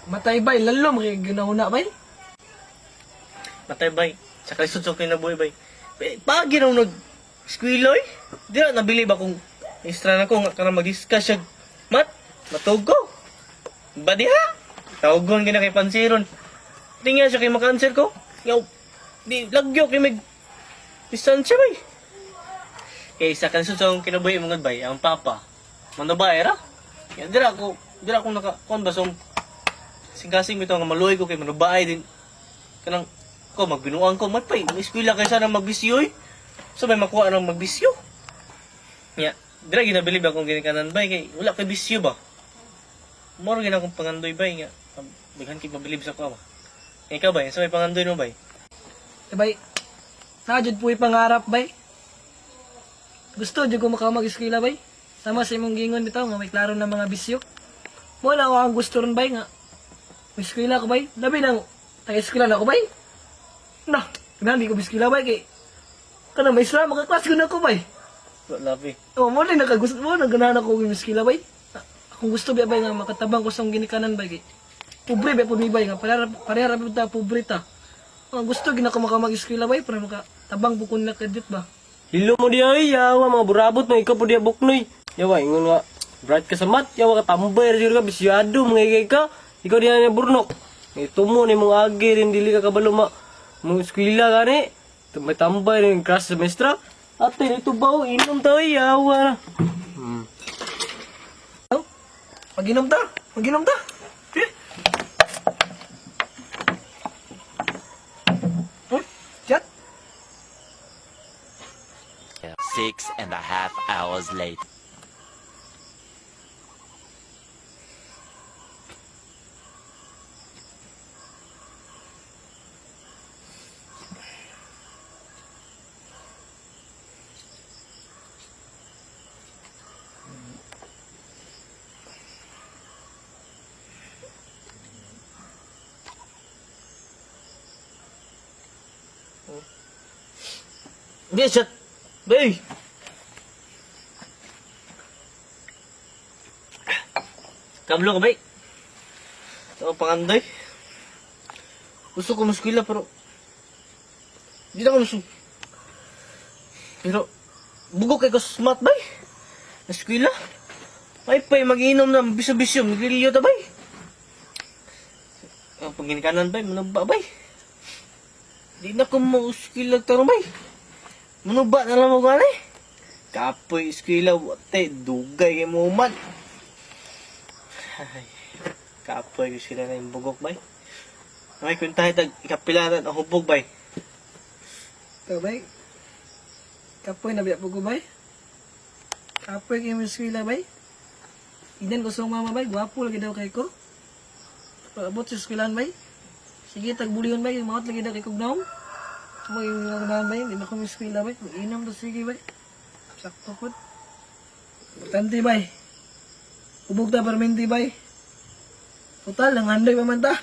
Matay bay, lalom kay ginahuna bay. Matay bay, sa kalisod sa kinabuhi bay. Pagi raw nag eskwela oy. Di na nabili ba kung extra na ko nga kanang mag-discuss siya. Mat, matugo. Ba diha? Tawgon gina kay pansiron. Tingnan siya kay maka-answer ko. Yaw, di lagyo kay mag distansya bay. Kay sa kalisod sa akong kinabuhi mga bay, ang papa. Manubay ra. Ya dira ako naka kuan ba so sing-kasing bitaw nga maluoy ko kay manubay din kanang ko magbinuang ko matpay eskwela kay sana magbisyo oy. So may makuha nang magbisyo. Nya, dira ginabilib akong ginikanan bay kay wala kay bisyo ba. Moro gina akong pangandoy bay nga. Daghan kay mabilib sa ko ba. Ikaw bay, sa may pangandoy mo bay? Eh bay, naa jud po pangarap bay. Gusto jud ko maka mag-eskwela bay. Sama sa imong gingon bitaw nga may klaro na mga bisyo. Mo na ako ang gusto ron bay nga. Eskwela ko bay. Labi nang taga-eskwela na ako bay. Na, ganahan ko eskwela bay kay kanang may isla makaklase ko na ko bay. Labi. Oh, mo na nakagusto mo na ganahan ako og eskwela bay. Akong gusto ba bay nga makatabang ko sa akong ginikanan bay kay. Pobre ba pud mi bay nga pareha pareha ra pud ta pobre ta. Ang gusto gina ko maka mag-eskwela bay para makatabang bukon na credit ba. Hilo mo diya ay, yawa mga burabot mo, ikaw po diya buknoy. Yawa, ingon nga, bright ka sa mat, yawa ka tambay, siguro ka, bisyado, mga ikay ka. Ikaw diya na burnok. Ito mo, ni mong agi rin, dili ka kabalo ma, mong eskwela ka ni. May tambay rin, crush sa mestra. Ate, ito ba, oh, inom tayo, yawa na. Oh, Maginom ta, maginom ta. Eh. Uy, chat. 6.5 hours later. Di siya. Bay. Kablo ka bay. Sa akong pangandoy. Gusto ko maskwela pero di na ko masu. Pero bugok kay ko smart bay. Eskwela. Ay pay magiinom na bisyo-bisyo magliliyo ta bay. Ang pagginikanan bay, manaba bay. Di na ko mo eskwela tarong bay. Manuba na lang mo gani? Kapoy eskwela, wate, dugay kay mo man. Ay, kapoy eskwela na yung bugok bay. May kwentahe tag ikapilaran ang hubog bay. Ikaw bay. Kapoy na biya po ko bay. Kapoy kay mo eskwela bay. Idan ko sa mama bay, gwapo lagi daw kay ko. Paabot sa eskwelahan bay. Sige, tagbulion bay, maot lagi daw kay kog naom. Mo yung ganahan bay, di na ko eskwela bay. Mag-inom to sige bay. Sakto pod. Importante bay. Ubog ta permente bay. Total, ang handoy pa man ta.